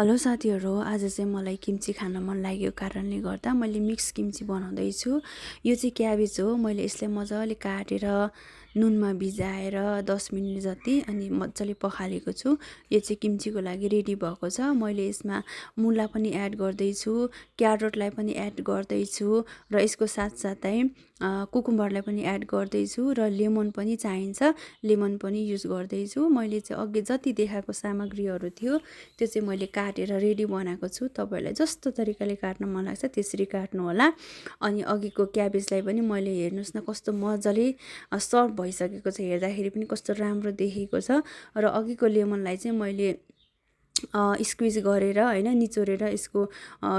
Hello साथीहरू, आज चाहिँ मलाई किम्ची खान मन लाग्यो कारणले गर्दा मैले मिक्स किम्ची बनाउँदैछु। यो चाहिँ क्याबेज हो। मैले यसलाई मजाले काटेर नुनमा भिजाएर 10 मिनेट जति अनि मजाले पखालेको छु। यो चाहिँ किम्चीको लागि रेडी भएको छ। मैले यसमा मुला पनि एड गर्दैछु, क्यारोटलाई पनि एड गर्दैछु र यसको साथसाथै कुकुम्बरलाई पनि एड गर्दैछु र लेमन पनि चाहिन्छ, लेमन पनि युज गर्दैछु। मैले चाहिँ अघि जति देखाएको सामग्रीहरू थियो त्यो चाहिँ मैले काटेर रेडी बनाएको छु। तपाईहरुलाई जस्तो तरिकाले काट्न मन लाग्छ त्यसरी काट्नु होला। अनि अघिको क्याबेजलाई पनि मैले हेर्नुस् न कस्तो मजाले सर्भ भइसकेको छ, हेर्दाखेरि पनि कस्तो राम्रो देखिएको छ। र अघिको लेमनलाई चाहिँ मैले स्क्विज गरेर हैन निचोरेर यसको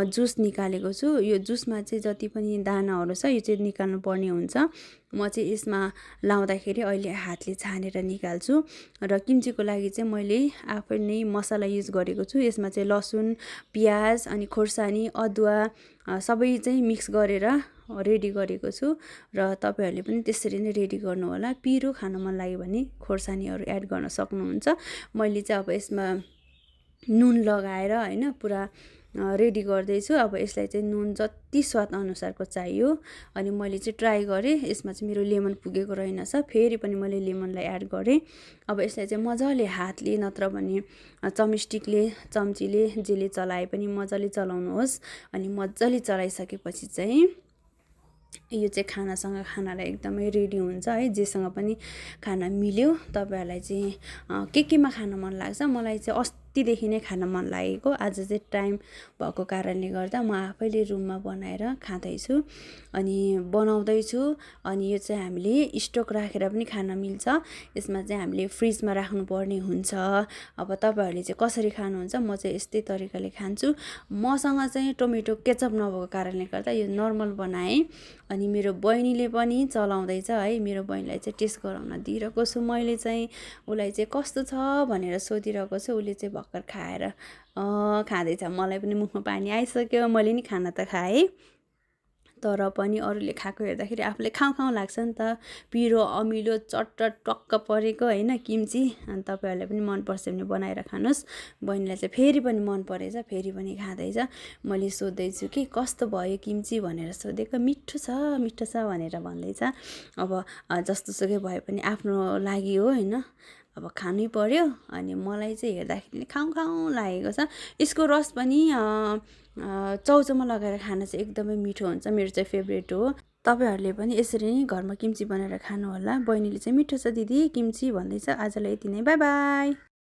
जुस निकालेको छु। यो जुसमा चाहिँ जति पनि दानाहरू छ यो चाहिँ निकाल्नु पर्ने हुन्छ। म चाहिँ यसमा लाउँदाखेरि अहिले हातले छानेर निकाल्छु। र किम्चीको लागि चाहिँ मैले आफै नै मसला युज गरेको छु। यसमा चाहिँ लसुन, प्याज अनि खोर्सानी, अदुवा सबै चाहिँ मिक्स गरेर रेडी गरेको छु। र तपाईहरुले पनि त्यसरी नै रेडी गर्नु होला। पिरो खान मन लाग्यो भने खोर्सानीहरू एड गर्न सक्नुहुन्छ। मैले चाहिँ अब यसमा नुन लगाएर हैन पुरा रेडी गर्दैछु। अब यसलाई चाहिँ नुन जति स्वाद अनुसारको चाहियो। अनि मैले चाहिँ ट्राई गरेँ, यसमा चाहिँ मेरो लेमन पुगेको रहेनछ, फेरि पनि मैले लेमनलाई एड गरेँ। अब यसलाई चाहिँ मजाले हातले नत्र भने चमस्टिकले, चम्चीले जेले चलाए पनि मजाले चलाउनुहोस्। अनि मजाले चलाइसकेपछि चाहिँ यो चाहिँ खानासँग खानालाई एकदमै रेडी हुन्छ है। जेसँग पनि खाना मिल्यो। तपाईहरुलाई चाहिँ केमा खान मन लाग्छ? मलाई चाहिँ अस्तिदेखि नै खान मन लागेको, आज चाहिँ टाइम भएको कारणले गर्दा म आफैले रुममा बनाएर खाँदैछु अनि बनाउँदैछु। अनि यो चाहिँ हामीले स्टक राखेर पनि खान मिल्छ। यसमा चाहिँ हामीले फ्रिजमा राख्नु पर्ने हुन्छ। अब तपाईहरुले चाहिँ कसरी खानुहुन्छ? म चाहिँ यस्तै तरिकाले खान्छु। मसँग चाहिँ टोमेटो केचप नभएको कारणले गर्दा यो नर्मल बनाएँ। अनि मेरो बहिनीले पनि चलाउँदैछ है। मेरो बहिनीलाई चाहिँ टेस्ट गराउन दिइरहेको छु मैले चाहिँ। उलाई चाहिँ कस्तो छ भनेर सोधिरहेको छु। उले चाहिँ भर्खर खाएर खाँदैछ। मलाई पनि मुखमा पानी आइसक्यो। मैले नि खाना त खाएँ, तर पनि अरूले खाएको हेर्दाखेरि आफूले खाउँ खाउँ लाग्छ नि त। पिरो, अमिलो, चट्ट टक्क परेको हैन किम्ची। अनि तपाईहरुलाई पनि मन पर्छ भने बनाएर खानुस्। बहिनीलाई चाहिँ फेरि पनि मन परेछ, फेरि पनि खाँदैछ। मैले सोध्दैछु कि कस्तो भयो किम्ची भनेर सोधेको। मिठो छ भनेर भन्दैछ। अब जस्तोसुकै भए पनि आफ्नो लागि हो हैन, अब खानै पर्यो। अनि मलाई चाहिँ हेर्दाखेरि खाउँ खाउँ लागेको छ। यसको रस पनि चाउचाउमा लगाएर खान चाहिँ एकदमै मिठो हुन्छ। मेरो चाहिँ फेभरेट हो। तपाईहरुले पनि यसरी नै घरमा किम्ची बनाएर खानु होला। बहिनीले चाहिँ मिठो छ दिदी किम्ची भन्दैछ। आजलाई यति नै, बाइ बाइ।